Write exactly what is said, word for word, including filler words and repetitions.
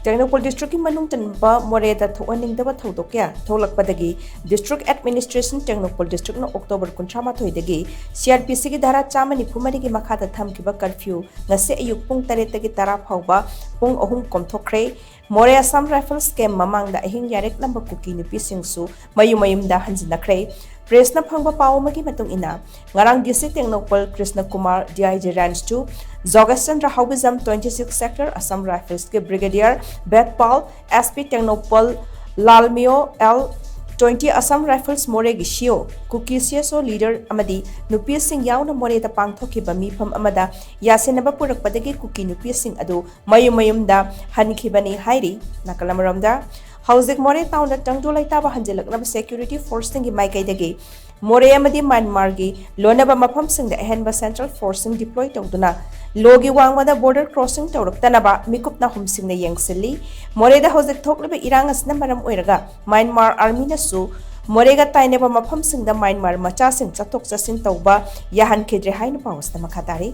ꯇꯦꯡꯅꯧꯄꯜ ꯗꯤꯁꯇ꯭ꯔꯤꯛꯀꯤ ꯃꯅꯨꯡ ꯆꯟꯕ ꯃꯣꯔꯦꯗ ꯊꯣꯛꯍꯟꯅꯤꯡꯗꯕ ꯊꯧꯗꯣꯛ ꯀꯌꯥ ꯊꯣꯛꯂꯛꯄꯗꯒꯤ ꯗꯤꯁꯇ꯭ꯔꯤꯛ ꯑꯦꯗꯃꯤꯅꯤꯁꯇ꯭ꯔꯦꯁꯟ ꯇꯦꯡꯅꯧꯄꯜ ꯗꯤꯁꯇ꯭ꯔꯤꯛꯅ ꯑꯣꯛꯇꯣꯕꯔ ꯀꯨꯟꯊ꯭ꯔꯥ ꯃꯥꯊꯣꯏꯗꯒꯤ ꯁꯤ ꯑꯥꯔ ꯄꯤ ꯁꯤꯒꯤ ꯙꯥꯔꯥ ꯆꯥꯝꯃ ꯅꯤꯐꯨ ꯃꯔꯤꯒꯤ ꯃꯈꯥꯗ ꯊꯝꯈꯤꯕ ꯀꯔꯐ꯭ꯌꯨ ꯉꯁꯤ ꯑꯌꯨꯛ ꯄꯨꯡ ꯇꯔꯦꯠꯇꯒꯤ ꯇꯔꯥ ꯐꯥꯎꯕ ꯄꯨꯡ ꯑꯍꯨꯝ ꯀꯣꯝꯊꯣꯛꯈ꯭ꯔꯦ꯫ ꯃꯣꯔꯦ ꯑꯁꯥꯝ ꯔꯥꯏꯐꯜꯁ ꯀꯦꯝ ꯃꯃꯥꯡꯗ ꯑꯍꯤꯡ ꯌꯥꯔꯦꯛꯂꯝꯕ ꯀꯨꯀꯤ ꯅꯨꯄꯤꯁꯤꯡꯁꯨ ꯃꯌꯨꯝ ꯃꯌꯨꯝꯗ ꯍꯟꯖꯤꯟꯅꯈ꯭ꯔꯦ꯫ ꯄ꯭ꯔꯦꯁꯅ ꯐꯪꯕ ꯄꯥꯎ ꯑꯃꯒꯤ ꯃꯇꯨꯡ ꯏꯟꯅ, ꯉꯔꯥꯡ D C Tengnoupal Krishna Kumar, D I G range two, ꯖꯣꯒꯦꯁ ꯆꯟꯗ꯭ꯔ ꯍꯥꯎꯕꯤꯖꯝ, ꯇ꯭ꯋꯦꯟꯇꯤ ꯁꯤꯛꯁ ꯁꯦꯛꯇꯔ, ꯑꯁꯥꯝ ꯔꯥꯏꯐꯜꯁꯀꯤ brigadier Betpal, S P Tengnoupal Lalmiyo L, twenty Assam rifles ꯃꯣꯔꯦꯒꯤ ꯁꯤ ꯑꯣ, ꯀꯨꯀꯤ ꯁꯤ ꯑꯦꯁ ꯑꯣ ꯂꯤꯗꯔ ꯑꯃꯗꯤ ꯅꯨꯄꯤꯁꯤꯡ ꯌꯥꯎꯅ ꯃꯣꯔꯦꯗ ꯄꯥꯡꯊꯣꯛꯈꯤꯕ ꯃꯤꯐꯝ ꯑꯃꯗ ꯌꯥꯁꯤꯟꯅꯕ ꯄꯨꯔꯛꯄꯗꯒꯤ ꯀꯨꯀꯤ ꯅꯨꯄꯤꯁꯤꯡ ꯑꯗꯨ ꯃꯌꯨꯝ ꯃꯌꯨꯝꯗ ꯍꯟꯈꯤꯕꯅꯤ ꯍꯥꯏꯔꯤ꯫ ꯅꯥꯀꯜ ꯑꯃꯔꯣꯝꯗ, ꯍꯧꯖꯤꯛ ꯃꯣꯔꯦ ꯇꯥꯎꯟꯗ ꯇꯪꯗꯨ ꯂꯩꯇꯥꯕ ꯍꯟꯖꯤꯜꯂꯛꯅꯕ ꯁꯦꯀ꯭ꯌꯨꯔꯤꯇꯤ ꯐꯣꯔꯁꯁꯤꯡꯒꯤ ꯃꯥꯏꯀꯩꯗꯒꯤ ꯃꯣꯔꯦ ꯑꯃꯗꯤ ꯃ꯭ꯌꯥꯟꯃꯥꯔꯒꯤ ꯂꯣꯟꯅꯕ ꯃꯐꯝꯁꯤꯡꯗ ꯑꯍꯦꯟꯕ ꯁꯦꯟꯇ꯭ꯔꯦꯜ ꯐꯣꯔꯁꯁꯤꯡ ꯗꯤꯄ꯭ꯂꯣꯏ ꯇꯧꯗꯨꯅ ꯂꯣꯒꯤ ꯋꯥꯡꯃꯗ ꯕꯣꯔꯗꯔ ꯀ꯭ꯔꯣꯁꯤꯡ ꯇꯧꯔꯛꯇꯅꯕ ꯃꯤꯀꯨꯞ ꯅꯥꯍꯨꯝꯁꯤꯡꯅ ꯌꯦꯡꯁꯤꯜꯂꯤ꯫ ꯃꯣꯔꯦꯗ ꯍꯧꯖꯤꯛ ꯊꯣꯛꯂꯤꯕ ꯏꯔꯥꯡ ꯑꯁꯤꯅ ꯃꯔꯝ ꯑꯣꯏꯔꯒ ꯃ꯭ꯌꯥꯟꯃꯥꯔ ꯑꯥꯔꯃꯤꯅꯁꯨ ꯃꯣꯔꯦꯒ ꯇꯥꯏꯅꯕ ꯃꯐꯝꯁꯤꯡꯗ ꯃ꯭ꯌꯥꯟꯃꯥꯔ ꯃꯆꯥꯁꯤꯡ ꯆꯠꯊꯣꯛ ꯆꯠꯁꯤꯟ ꯇꯧꯕ ꯌꯥꯍꯟꯈꯤꯗ꯭ꯔꯦ ꯍꯥꯏꯅ ꯄꯥꯎ ꯑꯁꯤꯗ ꯃꯈꯥ ꯇꯥꯔꯤ꯫